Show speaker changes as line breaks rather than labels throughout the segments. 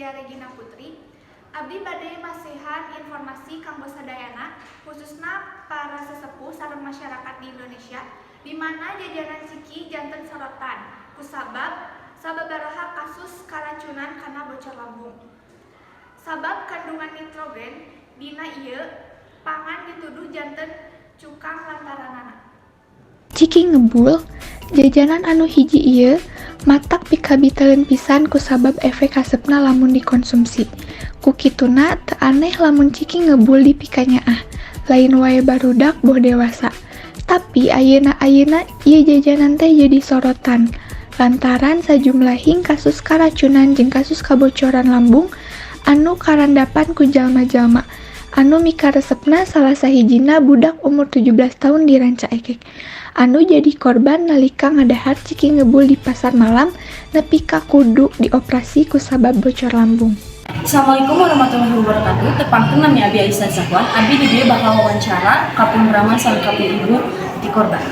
Aisyah Regina Putri. Abdi bade masihan informasi kanggo sadayana, khususna para sesepuh sareng masyarakat di Indonesia, di mana jajanan ciki janten sorotan kusabab sababaraha kasus karacunan karena bocor lambung. Sabab kandungan nitrogen dina ieu pangan dituduh janten cukang lantaranana.
Ciki ngebul, jajanan anu hiji ieu matak pikabiteleun pisan kusabab efek hasepna lamun dikonsumsi. Ku kituna teu aneh lamun ciki ngebul dipikanyaah, lain wae barudak boh dewasa. Tapi ayeuna-ayeuna ieu jajanan teh jadi sorotan lantaran sajumlahing kasus karacunan jeung kasus kabocoran lambung anu karandapan ku jalma-jalma. Anu mikaresepna salah sahijina budak umur 17 tahun di Rancaekek anu jadi korban nalika ngadahar ciki ngebul di pasar malam nepi ka kudu dioperasi kusabab bocor lambung.
Assalamualaikum warahmatullahi wabarakatuh. Tepangkeun, nami Abi Aisyah Zakwan. Abi di dieu bakal wawancara ka pun rama sareng ka pun ibu ti korban.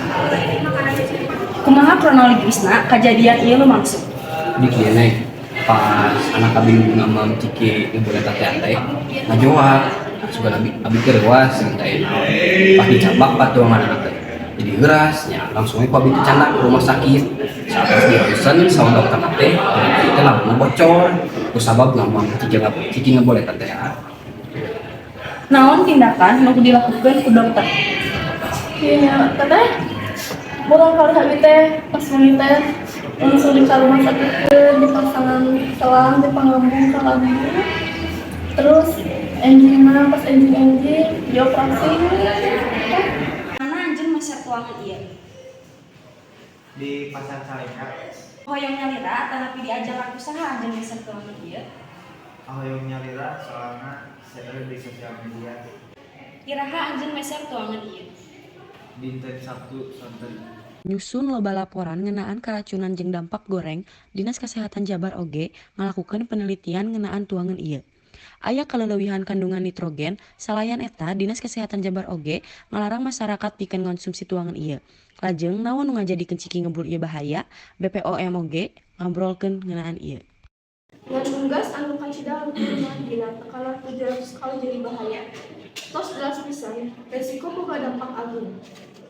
Kumaha kronologisna kejadian ieu lumangsung?
Di kieu, Neng, pas anak abi ngamam ciki ngebul eta teh teh ngajoa suka abi abi keur reuas teh naon. Pas dicabak patuangan anak teh jadi heuras nya, langsung ku abi dicandak ke rumah sakit. Saat pas di ronsen sama dokter teh, itu lambungna bocor kusabab ngamam ciki ngebul eta teh.
Naon tindakan nu dilakukan ku dokter?
Iya, teteh. Murangkalih abi teh pas wengi teh langsung di rumah sakit, dipasangan selang di panglambung ke lambung. Terus enjingna, pas enjing-enjing dioperasi.
Mana anjeun meser tuangan ieu?
Di Pasar Salengka.
Hoyong nyalira atanapi diajakan ku saha anjeun meser tuangan ieu?
Hoyong nyalira, soalnya saya di sosial media.
Iraha anjeun meser tuangan ieu?
Dinten Sabtu sonten.
Nyusun loba laporan ngeunaan karacunan jeung dampak goreng, Dinas Kesehatan Jabar oge ngalakukeun penelitian ngeunaan tuangan ieu. Aya kaleleuwihan kandungan nitrogen, salayan eta Dinas Kesehatan Jabar oge ngalarang masyarakat pikeun ngonsumsi tuangan ieu. Lajeng naon nu ngajadikeun ciki ngebul ieu bahaya? BPOM oge ngobrolkeun ngeunaan ieu.
Ngandung gas anu kacida leuwih dina tekanan 700 kali jadi bahaya. Tos jelas pisan, resiko boga dampak agung.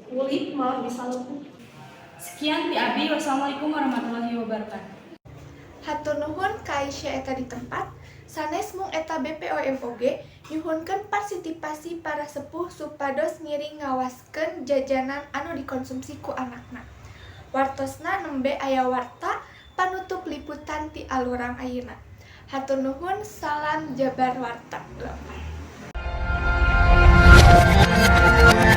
Kulit malah bisa lepuh.
Sekian ti abi, wassalamualaikum warahmatullahi wabarakatuh.
Hatur nuhun ka Aisyah eta di tempat. Sanes mung eta, BPOM oge nyuhunkeun partisipasi para sepuh supados ngiring ngawaskeun jajanan anu dikonsumsi ku anakna. Wartosna nembe aya warta panutup liputan ti alurang ayeuna. Hatur nuhun, salam Jabar Warta 24.